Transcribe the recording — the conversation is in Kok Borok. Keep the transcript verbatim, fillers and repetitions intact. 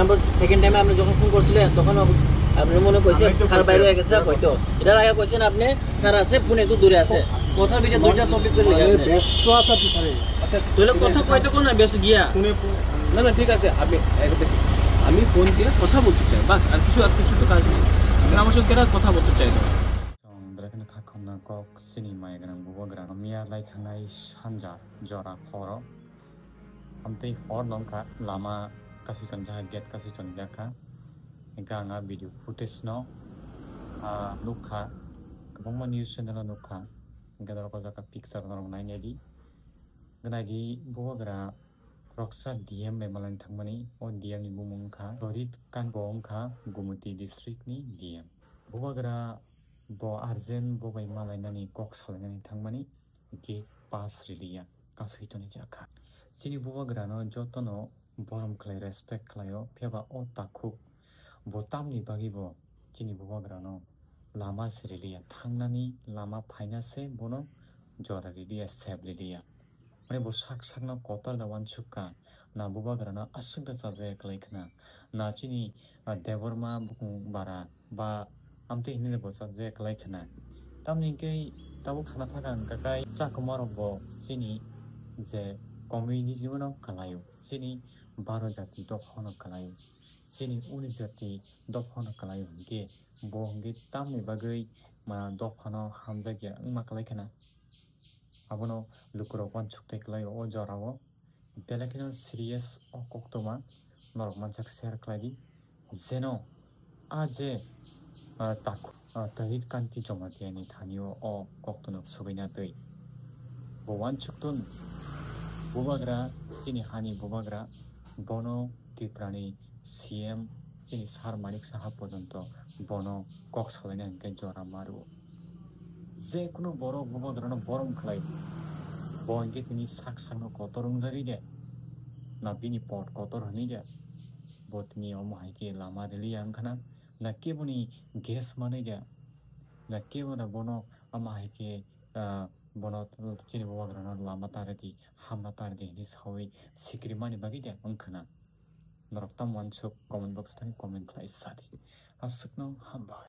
Number second টাইমে আপনি যখন ফোন করছিলেন, তখন আপ-, আপনি মনে করছেন আমি তো স্যার কইছি, বাইরে গেছে, হয়তো। এটার আগে কইছেন আপনি স্যার আছে, ফোন একটু দূরে আছে। কথা বিটা দুইটা টপিক করে মানে লেখা আপনি। ব্যস্ত আছে তো স্যার। আচ্ছা, তাহলে ঠিক কথা আছে। কইতে কোন ব্যস্ত গিয়া? ফোনে প-, না, না, ঠিক আছে, আপনি এক-, আমি ফোন দিয়ে কথা বলতে চাই, বাস, আর কিছু, আর কিছু তো কাজ নেই। আপনি আমার সঙ্গে কেন কথা বলতে চাই না? Chwng belai kheno kha khomna kok chini mai gwnang bubagra miya lai thangnai sanja jora horo. Amtwi hor nongkha, lama kasui tonjakha, gate kasui tonjakha. Hingkhe ang a video footage no, ah, nukha, kwbangma news channel o nukha. Hingkhe norok o jaga picture norok nai naidi. Gwnagi bubagra khoroksa D M bai malani thangmani, o D M ni bumung wngkha Rohit Kanti, bo wngkha Gumoti district ni D M. Bubagra bo urgent bo bai malainani kok salainani thangmani gate pass riliya, kasui tonijak kha. Chini bubagrano jotono borom khlai, respect khlaio, phiya ba o takhuk bo tamni bagwi bo chini bubagrano lama se riliya, thangnani lama phaina se bono jora riliya, sep riliya. Mane bo sak sakno kotor da uansuk kha, na bubagrano aswk da chajaya kwlai khna, na chini, ah, Debbarma bukung bara ba amtwi hinwi bo chajaya kwlai khna. Tamni hwnkhe tabuk sana thaka hwnkha khe chakwmarok bo chini je community no kwlaio, chini baro jati dophano kwlaio, chini uni jati dophano kwlaio hwnkhe bo hwnkhe tamni bagwi ma dophano hamjakya wngma kwlai khna. Abono lukurok uansuk tei kwlaio o jorao. Belai kheno serious o koktwma norok mansak share khlai di. Jeno a je, ah, takhu, ah, Rohit Kanti Jamatia ni thani o, o koktwno swbaina twi. Bo uansuk tun bubagra, chini hani bubagra, bono Tripura ni C M chini sir Manik Saha porjonto bono kok salaina hwnkhe jora mario. Je kunu borok bubagrano borom khlai, bo hwnkhe tini sak sakno kotor wngjagwi de, na bini pot kotor hwnwi de, bo tini omo hai khe lama riliya wngkhana, na keboni gas manwi de, na kebo da bono omo hai khe, ah, bono chini bubagrano lama ta ridi, hamna ta ridi hwnwi sawi sikrimani bagwi de wngkhana. Norok tamo uansuk comment box thani comment khlai sa di. Aswkno hambai.